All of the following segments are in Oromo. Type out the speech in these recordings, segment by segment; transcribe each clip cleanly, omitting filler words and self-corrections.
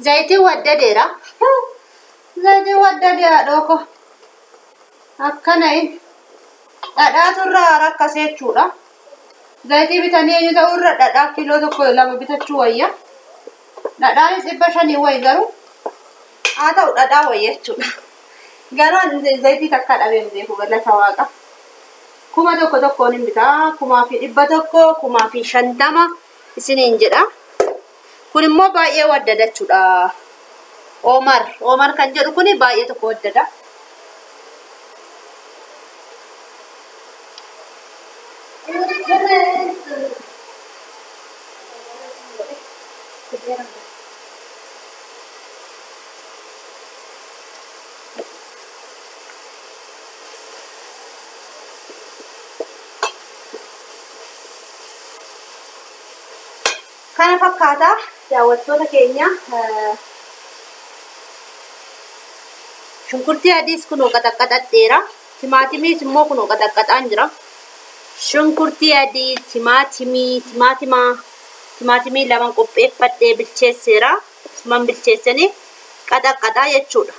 Zayitiin waddadeera. Zayitiin waddadee dhooko. Akkana dhadhaatu irraa rakkasee jechuudha. Zayitii bitanii eenyu ta'uu irra dhadhaa kiiloo 1 2 bitachuu wayya. Dhadhaanis 500 wayi garuu haa ta'u dhadhaa wayya jechuudha. Garuu zayitii takka dhabee hin beeku galata waaqa. 1000 tokkoon hin bitaa. 1100 1050 isiniin jedha. Kun immoo baay'ee waddada jechuudha. Omar kan jedhu kuni baay'ee tokko waddada. Kana fakkaata daawwattoota keenya. Shunkurtii adiis kunoo qaxaqqaxadheera. Timaatimiis immoo kunoo qaxaqqaxaan jira. Shunkurtii adii, timaatimii 2 qopheeffadhee bilcheesseera. Isumaan bilcheessanii qaxaqqaxaa jechuudha.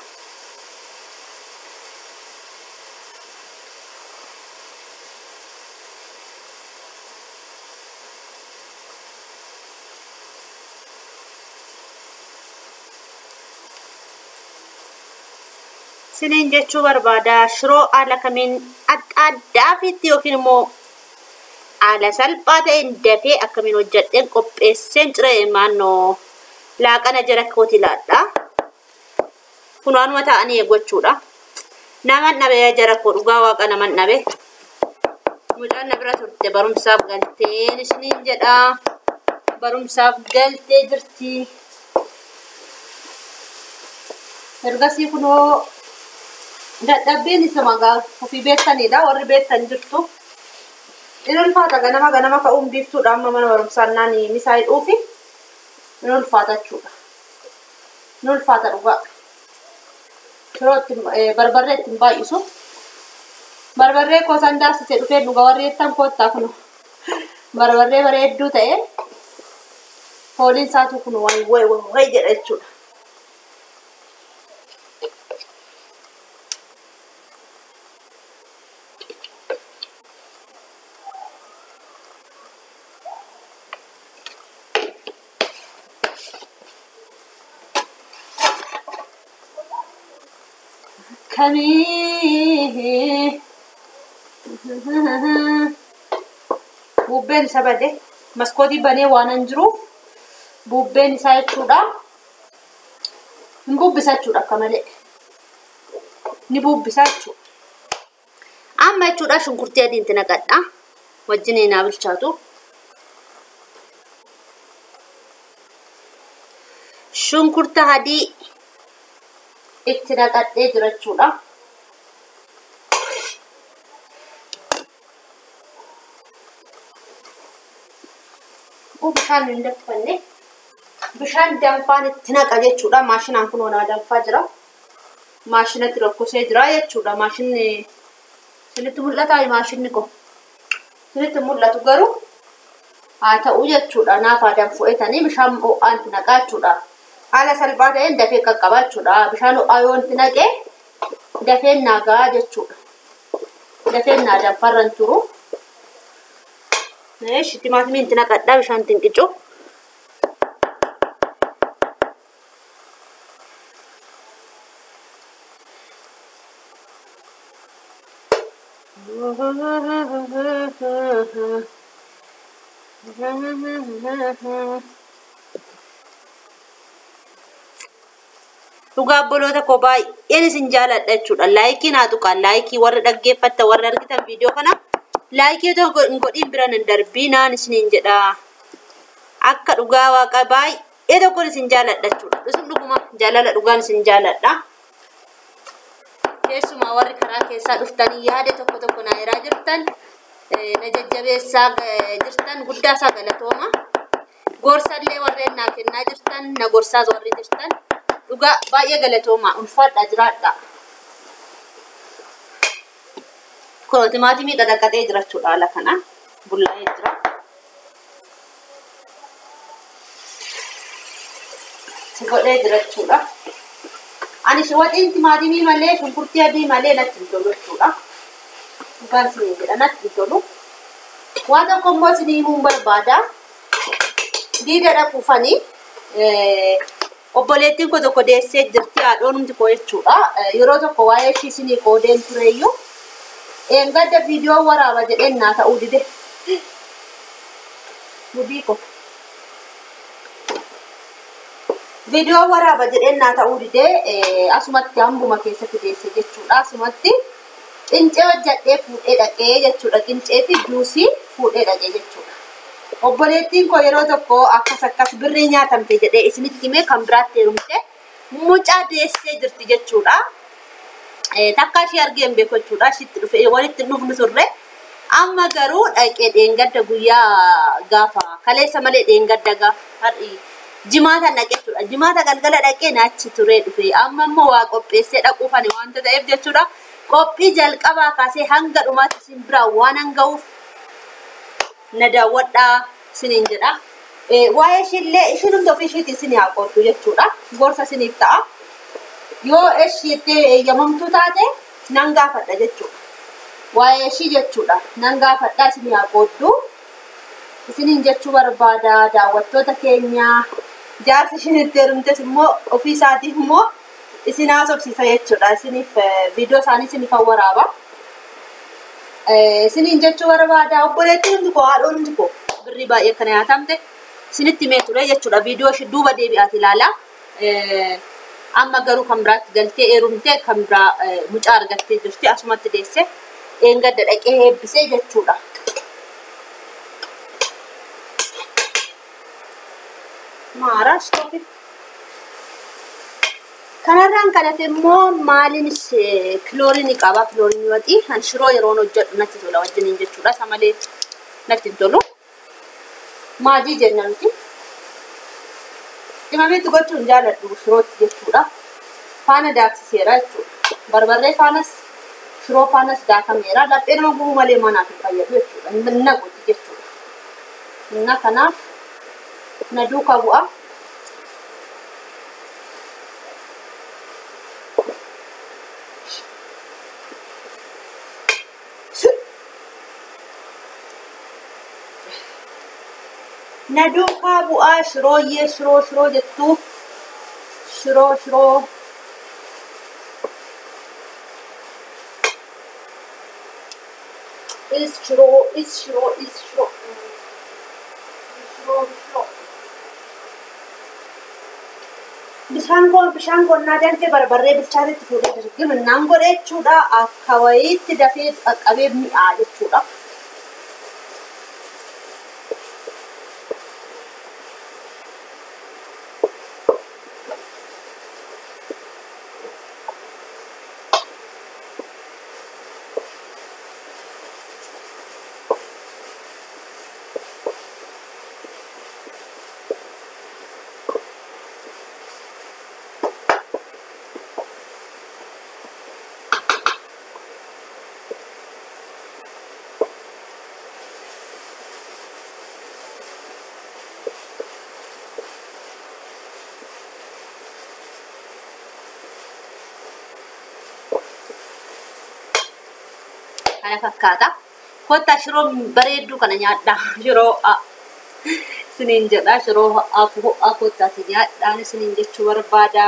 Isiniin jechuu barbaada. Shiroo haala kamiin adda addaafitti yookiin immoo haala salphaa ta'een dafee akkamiin hojjedheen qopheesseen ciree maannoo laaqana jara kooti laadha. Kun waanuma ta'anii eeggachuudha. Naman dhabee jara koo dhugaa waaqa naman dhabe. Mucaan na bira turte barumsaaf galteen isiniin jedha. Barumsaaf galtee jirti. Ergasii kunoo dadhabbiin isa magaa ofii beektanidha. Warri beektan jirtu. Inni ulfaata ganama ganama ka'uun biiftuudha. Amma mana barumsaa naani misaa hidhuufi inni ulfaata jechuudha. Inni ulfaata dhugaa. Shiroo ittiin barbarree ittiin baay'isu. Barbarree kosaan daasisee dhufee dhuga warri jettan koottaa kun barbarree bareedduu ta'e fooliin isaatu kun wayi wayi wayi jedha jechuudha. Kamii bubbeen isa bade maskootii banee waan hin jiruuf bubbeen isaa jechuudha. Hin bubbisa jechuudha akka malee. Ni bubbisa jechuudha. Amma jechuudha shunkurtii adiin naqadha. Wajjin naa bilchaatu. Shunkurta adii itti naqadhee jira jechuudha. Bishaan hin danfanne bishaan danfaan itti naqa jechuudha. Maashinaan kun onaa danfaa jira. Maashinatti rakkosee jira jechuudha. Maashinni isinitti mul'ataa maashinni kun isinitti mul'atu garuu haa ta'u jechuudha. Naaf haa danfu'etanii bishaan ho'aan itti naqaa jechuudha. Haala salphaa ta'een dafee qaqqabaa jechuudha. Bishaan ho'aa yoo itti naqee dafee nagaa jechuudha. Dafee naa danfarra hin turu. Eesh timaatimii itti naqadhaa bishaan ittiin qicu. Dhugaa obboloota koo baay'een isin jaaladha jechuudha. Laayikii naa tuqaa. Laayikii warra dhaggeeffatta warra argitan viidiyoo kana laayikii otoo hin godhin bira hin darbinaan isiniin jedha. Akka dhugaa waaqa baay'ee tokkoon isin jaaladha jechuudha. Isin dhuguma jaalala dhugaan isin jaaladha. Keessumaa warri karaa keessaa dhuftanii yaada tokko tokko naa hiraa jirtan na jajjabeessaa jirtan guddaa isaa galatooma. Gorsallee warreen naa kennaa jirtan na gorsaas warri jirtan dhugaa baay'ee galatooma ulfaadha jiraadha. Kun timaatimii qaxaqaxee jira jechuudha haala kana bullaa'ee jira. Itti godhee jira jechuudha. Ani waxiin timaatimii malee shunkurtii adii malee natti hin tolu jechuudha. Dhugaan isin jedha natti hin tolu. Waan tokko immoo isin himuun barbaada. Diida dhaquufanii obboleettiin koo tokko deessee jirti haadhoon koo jechuudha. Yeroo tokko waa'ee ishii isinii qoodeen tureyyuu eengadda viidiyoo waraaba jedheen naa ta'uu dide. Mudii koo. Viidiyoo waraaba jedheen naa ta'uu dide asumatti hambuma keessatti deesse jechuudha. Asumatti qincee hojjadhee fuudhee dhaqee jechuudha. Qincee fi juusii fuudhee dhaqee jechuudha. Obboleettiin koo yeroo tokko akkas akkas birrii nyaatamte jedhee isinitti himee kan biraatti heerumte mucaa deessee jirti jechuudha. Takka ishee argee hin beeku jechuudha. Ishiitti dhufee walitti dhufnu turre. Amma garuu dhaqee dheengadda guyyaa gaafa kaleessa malee dheengadda gaafa har'i jimaata dhaqee jechuudha. Jimaata galgala dhaqee naachi turee dhufe. Amma immoo waa qopheessee dhaquufani waanta ta'eef jechuudha. Qophii jalqabaa kaasee hanga dhumaatti isin biraa waan hanga'uuf na daawwadhaa isiniin jedha. Waa'ee ishiillee ishiin hundi ofii ishiitii isin haa qooddu jechuudha. Gorsa isiniif ta'a. Yoo ishiitti eeyyamamtuu taate nan gaafadha jechuudha. Waa'ee ishii jechuudha. Nan gaafadhaa isin haa qooddu. Isiniin jechuu barbaada daawwattoota keenya. Jaarsi ishiin itti heerumtes immoo ofii isaatiif immoo isin haasofsiisa jechuudha. Isiniif viidiyoo isaanii isiniif waraaba. Isiniin jechuu barbaada obboleettiin hundi koo haadhoon hundi koo birrii baay'ee kana nyaatamte isinitti himee ture jechuudha. Viidiyoo ishii duuba deebi'aati ilaala. Amma garuu kan biraatti galtee heerumtee kan biraa mucaa argattee jirti asumatti deesse dheengadda dhaqee eebbisee jechuudha. Maaraa stoofi. Kanarraan kan hafe immoo maaliin kiloorinii qaba. Kiloorinii waxii kan shiroo yeroon hojjedhu natti tola wajjiniin jechuudha. Isa malee natti hin tolu. Maajii jenna nuti. Qimamiitti gochuu hin jaalladhu shirootti jechuudha. Faana daaksiseera jechuudha. Barbarree faanas shiroo faanas daakameera. Laphee nama gubuu malee manaaf hin fayyadu jechuudha. Hin naquuti jechuudha. Inna kanaaf na duukaa bu'a. Na duukaa bu'aa shirooyyee shiroo shiroo jettuu shiroo shiroo. Is shiroo is shiroo is shiroo shiroo shiroo. Bishaan qonnaa danfee barbarree bilchaatetti fuudhee dirgiminnaan godhe jechuudha. Akka wayiitti dafee qaqqabee mi'aa jechuudha. Kana fakkaata. Kottaa shiroo bareedduu kana nyaadhaa. Shiroo isiniin jedha. Shiroo ho'aa kottaati nyaadhaan isiniin jechuu barbaada.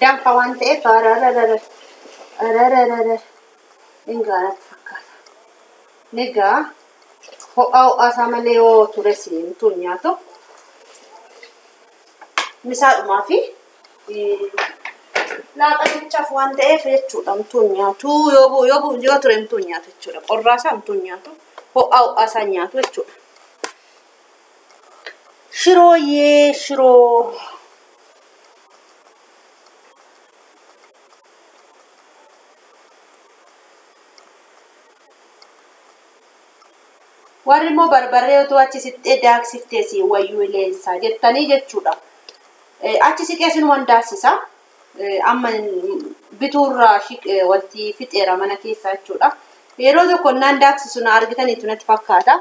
Danfa waan ta'eef arararara hingaanatti fakkaata. Egaa ho'aa ho'aa isaa malee yoo ture siintuun nyaatu misaadhumaa fi laaqanichaaf waan ta'eef jechuudha. Hamtuun nyaatu yoo ture hamtuun nyaatu jechuudha. Qorraa isaa hamtuun nyaatu ho'aa ho'aa isaa nyaatu jechuudha. Shirooyyee shiroo. Warri immoo barbarree otoo achi siqxee daaksiftee si wayyuu leensaa jettanii jechuudha. Achi siqee sinuman daaksisa. Amma bituurraa wanti fixeera mana keessaa jechuudha. Yeroo tokko naan daaksisu na argitaniitu natti fakkaata.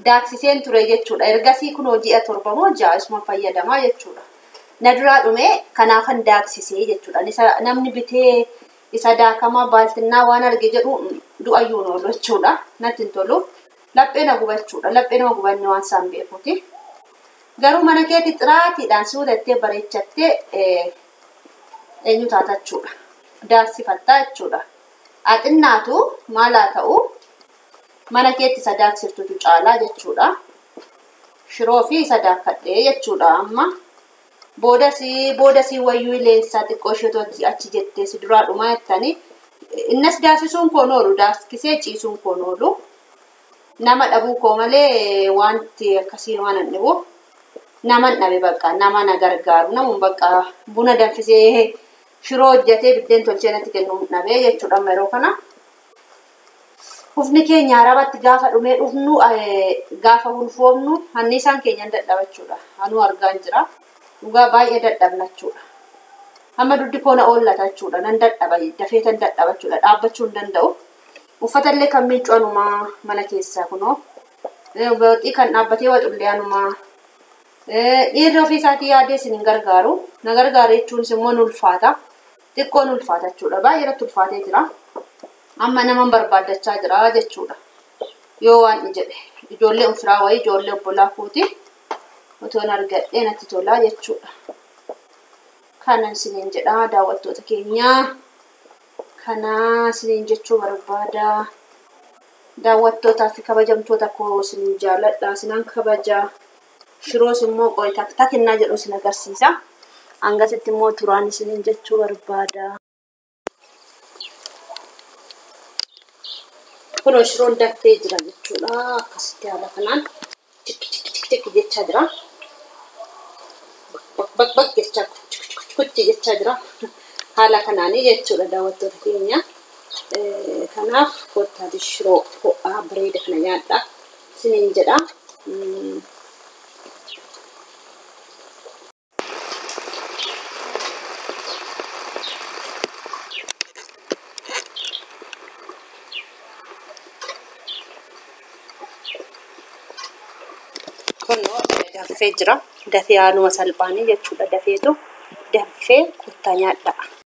Daaksiseen ture jechuudha. Ergasii kunoo ji'a 7 moo 6 isuma fayyadamaa jechuudha. Na duraa dhume kanaafan daaksisee jechuudha. Namni bitee isa daakamaa baaltinnaa waan arge jedhu du'ayyuu hin oolu jechuudha. Natti hin tolu. Laphee na gubachuudha. Laphee nama gubanne waan isaan beekuuti. Garuu mana keetti xiraatiidhaan suutattee bareechattee eenyu taatachuudha. Daaksifattaa jechuudha. Axinnaatu maal haa ta'u mana keetti isa daaksiftutu caalaa jechuudha. Shiroo fi isa daakkadhee jechuudha amma. Boodasii wayyuu leensaa xiqqoo isheetu achi jettee si duraa dhumaa jettanii. Innas daaksisuun koon oolu, daaksisee ciisuun koon oolu. Nama dhabuu koo malee wanti akkasii waan hin dhibu. Nama dhabe bakka nama na gargaaru namuun bakka buna danfisee shiroo hojjetee biddeen tolchee natti kennu dhabee jechuudha amma yeroo kana. Ufni keenya arabatti gaafa dhumee dhufnu gaafa ulfoofnu anniisaan keenya dadhabachuudha. Anuu argaan jira. Dhugaa baay'ee dadhabna jechuudha. Amma duddi koona oollata jechuudha. Nan dadhaba dafeetan dadhaba jechuudha. Dhaabbachuu hin danda'u. Uffata illee kan miiccu anumaa mana keessaa kunoo. Waxii kan dhaabbatee waxullee anumaa. Dhiirri ofii isaatii yaadee isin hin gargaaru. Na gargaaru jechuunis immoo ni ulfaata. Xiqqoo ni ulfaata jechuudha. Baay'ee irratti ulfaatee jira. Amma naman barbaaddachaa jira jechuudha. Yoo waan hin jedhe ijoollee ulfiraa wayii ijoollee obbolaa kooti otoon argadhee natti tolaa jechuudha. Kanan isiniin jedha daawwattoota keenyaa. Kana isiniin jechuu barbaada. Daawwattootaa fi kabajamtoota koo isiniin jaaladha. Isinan kabaja. Shiroos immoo qo'i takinnaa jedhu isin agarsiisa. Hangasitti immoo turaan isiniin jechuu barbaada. Kunoo shiroon danfee jira jechuudha. Akkasitti haala kanaan cikki cikki cikki cikki jechaa jira. Bak bak bak jechaa kuchi kuchi kuchi jechaa jira. Haala kanaanii jechuudha daawwattoota keenya. Kanaaf kottaa shiroo ho'aa bareeda kana nyaadha isiniin jedha. Kunoo danfee jira. Dafee haaluma salphaanii jechuudha. Dafeetu danfee kottaa nyaadha.